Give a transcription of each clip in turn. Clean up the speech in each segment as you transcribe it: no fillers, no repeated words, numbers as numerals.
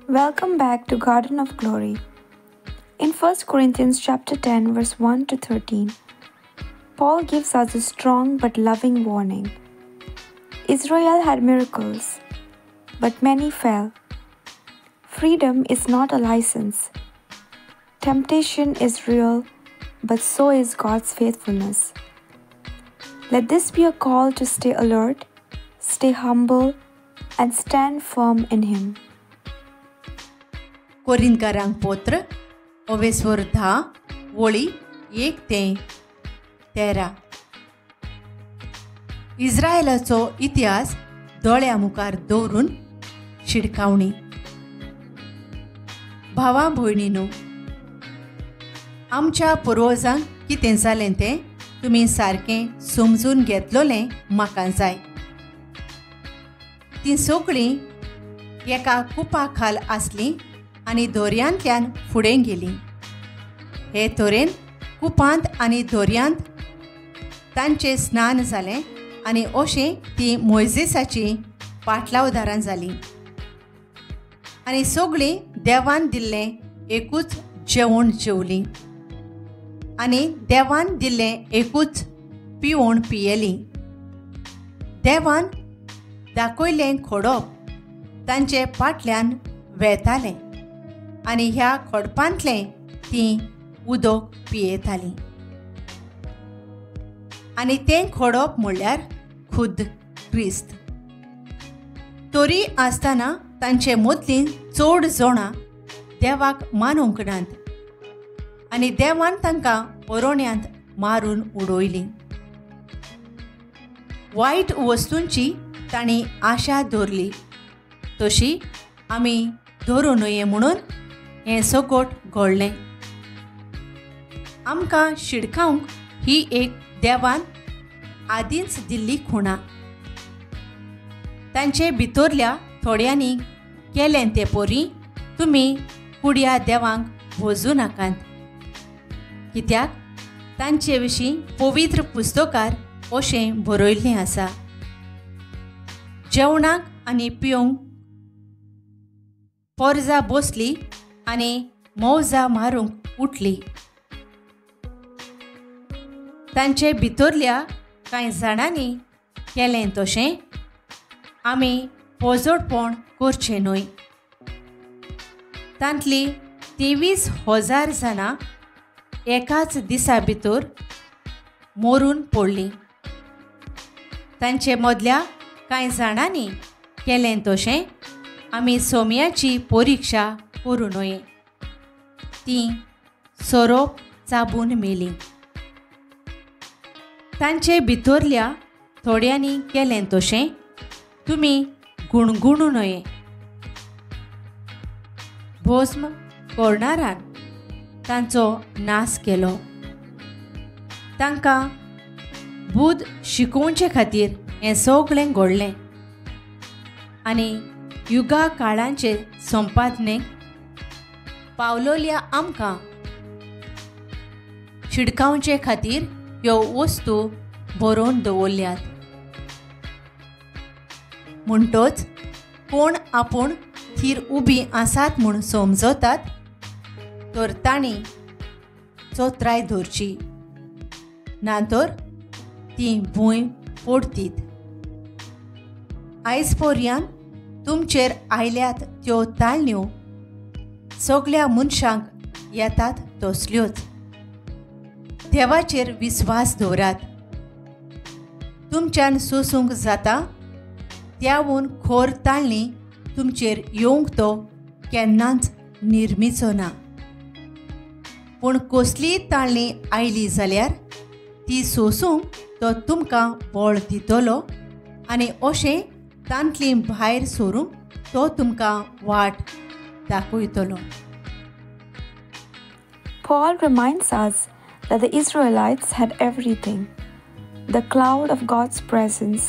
Welcome back to Garden of Glory. In 1 Corinthians chapter 10 verse 1 to 13, Paul gives us a strong but loving warning. Israel had miracles, but many fell. Freedom is not a license. Temptation is real, but so is God's faithfulness. Let this be a call to stay alert, stay humble, and stand firm in Him. कोरिंदकारांक पत्र ओवेस्वर 10 वळी 1 ते 13. इस्रायलाचो इतिहास दोळ्या मुखार दवरून शिडकावणी. भावा भयणीनो, आमच्या पुर्वजांक कितें जालें तें तुमी सारकें समजून घेतलोलें म्हाका जाय. तीं सगळीं एका कुपा खाल आसलीं आनी दोरयांतल्यान फुडें गेलीं. हे तरेन कुपांत आनी दोरयांत तांचें स्नान जालें आनी अशें तीं मोयजेसाची पाटलावदारां जालीं. आनी सगळीं देवान दिल्लें एकूच जेवण जेवलीं आनी देवान दिल्लें एकूच पिवण पियेलीं. देवान दाखयलें खोडप तांचे फाटल्यान वेतालें आनी ह्या खोडपांतलें तीं उदक पियेतालीं. आनी तें खोडप म्हणल्यार खुद्द क्रिस्त. तरी आसतना तांचे मदलीं चड जाणां देवाक मानूंक नात आनी देवान तांकां अरण्यांत मारून उडयलीं. वायट वस्तूंची तांणी आशा दवरली, तशी आमी धरूं न्हय म्हणून हें सगट घडलें. आमकां शिडकावंक ही एक देवान आदींच दिल्ली खुणा. तांचे भितरल्या थोड्यांनी केलें ते पोरी तुमी कुडया देवांक भोजूं नाकात, कित्याक तांचे विशीं पवित्र पुस्तकार अशें बरयल्लें आसा, जेवणाक आनी पिवंक पोरजा बसली आनी मौजा मारूंक उठली. तांचे भितरल्या कांय जाणांनी केलें तशें आमी पोजोडपण करचें न्हय. तांतली 23,000 जाणां एकाच दिसा भितर मरून पडलीं. तांचे मदल्या कांय जाणांनी केलें तशें आमी सोम्याची परिक्षा करूं न्हय. तीं सोरोप चाबून मेलीं. तांचे भितरल्या थोड्यांनी केलें तशें तुमी गुणगुणू न्हय. भस्म करणारान तांचो नाश केलो. तांकां बूद शिकोवचे खातीर हें सगळें घडलें आनी युगा काळांचे संपादनेक पावलोल्या आमकां शिडकावचे खातीर ह्यो वस्तू बरोवन दवरल्यात. म्हणटच कोण आपूण थीर उबी आसात म्हूण समजतात तर तांणी चोत्राय धरची, ना तर तीं भूंय पडतीत. आयज पर्यंत तुमचेर आयल्यात त्यो ताळण्यो सगळ्या मनशांक येतात तसल्योच. देवाचेर विस्वास दवरात. तुमच्यान सोसूंक जाता त्यावून खोर ताळणी तुमचेर येवंक तो केन्नाच निर्मिचो ना. पूण कसलीय ताळणी आयली जाल्यार ती सोसूंक तो तुमकां बळ दितलो आनी अशें तांतली भायर सरूंक तो तुमकां वाट दाखयतलो. Paul reminds us that the Israelites had everything: the cloud of God's presence,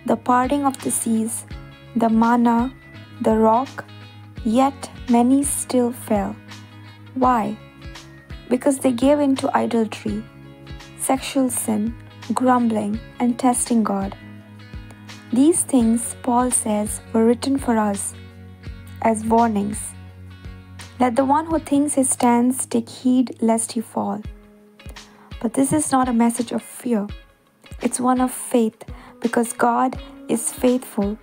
the parting of the seas, the manna, the rock, yet many still fell. Why? Because they gave in to idolatry, sexual sin, grumbling, and testing God. These things, Paul says, were written for us, as warnings. Let the one who thinks he stands take heed lest he fall. But this is not a message of fear. It's one of faith, because God is faithful.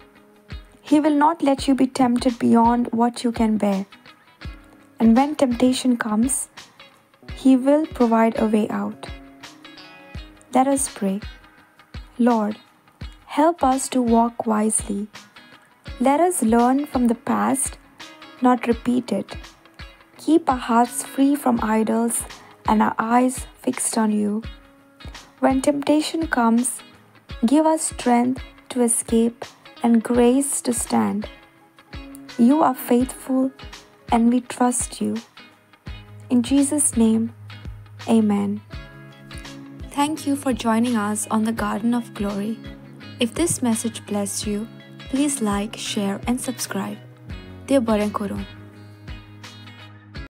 He will not let you be tempted beyond what you can bear. And when temptation comes, He will provide a way out. Let us pray. Lord, help us to walk wisely. Let us learn from the past, not repeat it. Keep our hearts free from idols and our eyes fixed on you. When temptation comes, give us strength to escape and grace to stand. You are faithful and we trust you. In Jesus' name, amen. Thank you for joining us on the Garden of Glory. If this message blessed you, please like, share and subscribe. Dev बरें करूं.